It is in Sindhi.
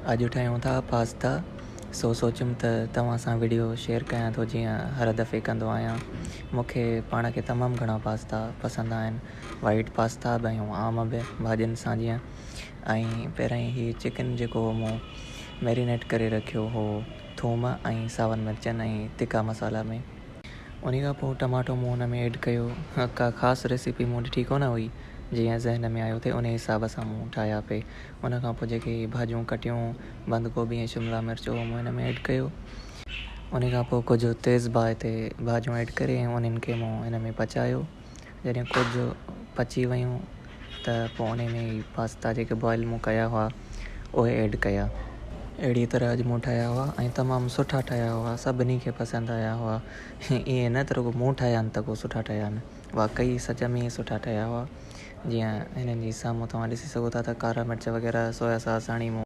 اڄ ٺاهيون ٿا پاستا سو سوچيم ته توهان سان وڊيو شيئر ڪيان ٿو جيئن هر دفعي ڪندو آهيان. مون کي پاڻ کي تمام گهڻا پاستا پسند آهن وائيٽ پاستا به ۽ عام به ڀاڄين سان جيئن ۽ پهريائين هي چڪن جيڪو هو مون ميرينيٽ ڪري رکيو هو ٿوم ۽ ساون مرچن ۽ تکا مصالحا ۾. انهي کان پوء ٽماٽو مون ان ۾ ايڊ ڪيو. ڪا خاص ريسيپي مون ڏٺي ڪونه هئي، جيئن ذهن ۾ آيو ٿي انهي حساب سان مون ٺاهيا پئي. ان کان پوء جيڪي ڀاڄيون ڪٽيون، بند گوبي ۽ شملا مرچ اهو مون ان ۾ ايڊ ڪيو. انهي کان پوء ڪجهه تيز باهه تي ڀاڄيون ايڊ ڪري ۽ انهن کي مون ان ۾ پچايو. جڏهن ڪجهه پچي ويون ته پوء انهي ۾ هي پاستا جيڪي بوائل مون ڪيا هئا اهي ايڊ ڪيا. اهڙي طرح اڄ مون ٺاهيا هئا ۽ تمام سٺا ٺهيا هئا سڀني کي پسند آيا هئا ائين نه ته رڳو مون ٺاهيا آهن ته ڪو سٺا ٺهيا آهن واقعي سچ ۾ سٺا ٺهيا هئا جيئن هنن جي سامهون توهان ڏسي سگهو ٿا ته ڪارا مرچ وغيره سويا ساس هڻي مون.